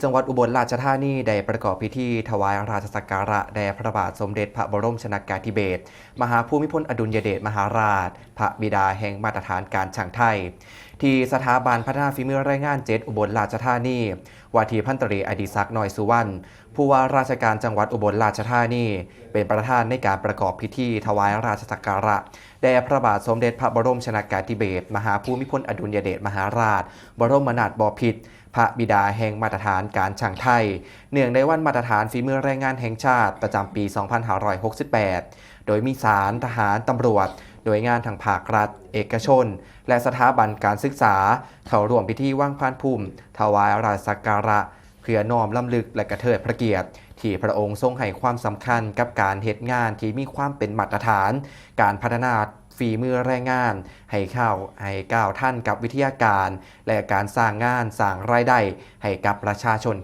ຈັງຫວັດອຸບົນລາຊະທານີ ໄດ້ປະກອບພິທີຖວາຍລາຊະສັກກາລະແດ່ພະບາດສົມເດັດພະບໍລົມຊະນະກາທິເບດ ມະຫາພູມິພົນອະດຸນຍະເດດມະຫາລາດ ພະບິດາແຫ່ງມາດຕະຖານການຊ່າງໄທ ທີ່ສະຖາບັນພັດທະນາຝີມືແຮງງານເຈັດ ອຸບົນລາຊະທານີ ວ່າທີ່ພັນຕະເລກ ອະດິສັກ ນ້ອຍສຸວັນ ຜູ້ວ່າລາຊະການຈັງຫວັດອຸບົນລາຊະທານີ ເປັນປະທານໃນການປະກອບພິທີຖວາຍລາຊະສັກກາລະແດ່ພະບາດສົມເດັດພະບໍລົມຊະນະກາທິເບດ ມະຫາພູມິພົນອະດຸນຍະເດດມະຫາລາດ ບໍລົມນາດບໍພິດ ພະບິດາແຫ່ງມາດຕະຖານການຊ່າງໄທ ເນື່ອງໃນວັນມາດຕະຖານຝີມືແຮງງານແຫ່ງຊາດ ປະຈຳປີສອງພັນຫ້າຮ້ອຍຫົກສິບແປດ ໂດຍມີສານ, ທະຫານ, ຕຳຫຼວດ, ໜ່ວຍງານທາງພາກລັດ, ເອກະຊົນ ແລະ ສະຖາບັນການສຶກສາ ເຂົ້າຮ່ວມພິທີວາງພານພູມ ຖວາຍລາຊະສັກກາລະ ເພື່ອນ້ອມລຳລຶກ ແລະ ກະເທີດພະກຽດ ທີ່ພະອົງຊົງໃຫ້ຄວາມສຳຄັນກັບການເຮັດງານທີ່ມີຄວາມເປັນມາດຕະຖານ, ການພັດທະນາຝີມືແຮງງານໃຫ້ກ້າວ ໃຫ້ກ້າວທັນກັບວິທະຍາການ ແລະ ການສ້າງງານສ້າງລາຍໄດ້ໃຫ້ກັບປະຊາຊົນ.